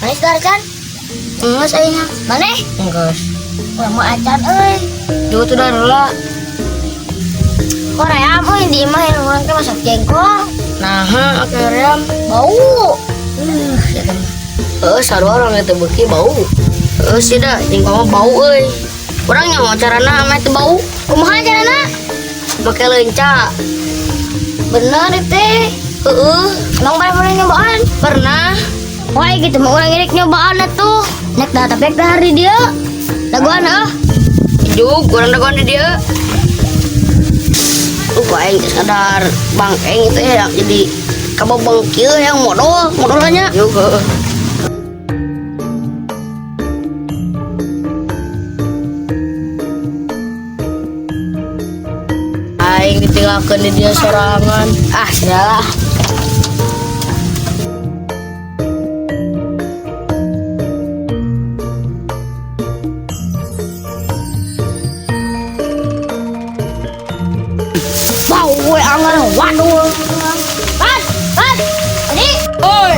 Manis dar can? Geus aing. Maneh? Geus. Urang mah acan euy. Duh tuh heula. Koream euy di imah yang urang teh masak jengkol. Nah, oke ream. Bau. Ya kan. Heeh, sarua urang teh beuki bau. Heeh sih dah, jengkol mah bau euy. Urang nyaho carana ameh teu bau. Kumaha carana? Make leunca. Bener teh. Heeh, Emang pernah nyobaan? pernah. Wah gitu mah urang rek nyobaan atuh. Nek dah tapi dah hari dia. Dagoan ah. Juk, urang dagoan di dieu. Aing teh sadar bangkeng itu ya jadi kababeng kieu yang modal, modalnya. Juk, heeh. Aing ditinggalkeun di dia sorangan. Ah, sudahlah. Bau we angar waduh. Pan, pan. Ini Oi,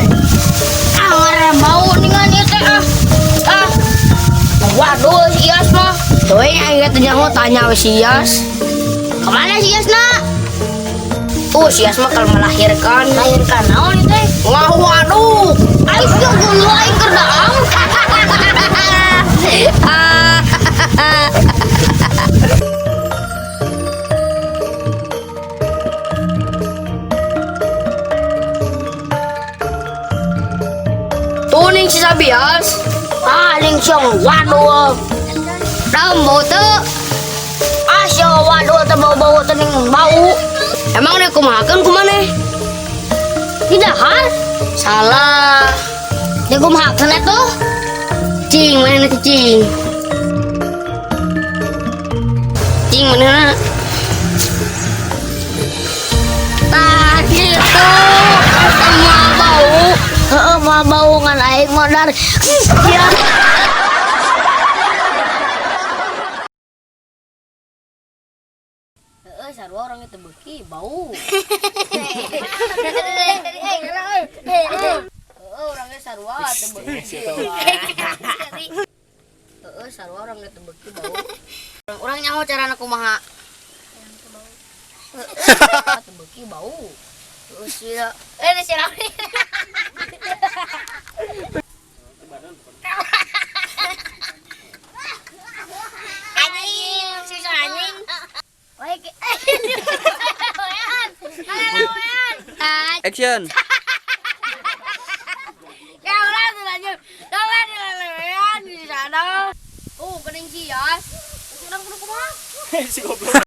angar bau ningan ieu teh ah. ah. Waduh, si Ias mah. Tuh, aing teh nyaho tanya we si Ias. Kemana si Yasna? Oh, si Ias mah kalau melahirkan. Lahirkan naon ieu teh? Wah, waduh. Aing sih gulu aing keur daang. Tuh ning si Sabias. Ah, ning siang waduh. Dah bau teu. Ah, siang waduh teh bau-bau teh ning bau. Emang dia kumahakeun kumaneh? Didahar. Salah. Dia kumahakeun atuh? Cing, mana nanti cing? Cing, mana? Tah, gitu. Semua bau. Heeh, mah bau ngan aing modar. Ya. Heeh, sarua orang itu beuki bau. Heeh, orangnya sarua teu beuki. Heeh, sarua orang teu beuki bau. Urang nyaho carana kumaha. Heeh, teu beuki bau. Heeh, sia. Eh, si Rami. Anjing, susah anjing. Wah, Action. Ya ulah tuh lanjut. Ulah dilewean di sana. Oh, kening sias. Urang kudu kumaha? Si goblok.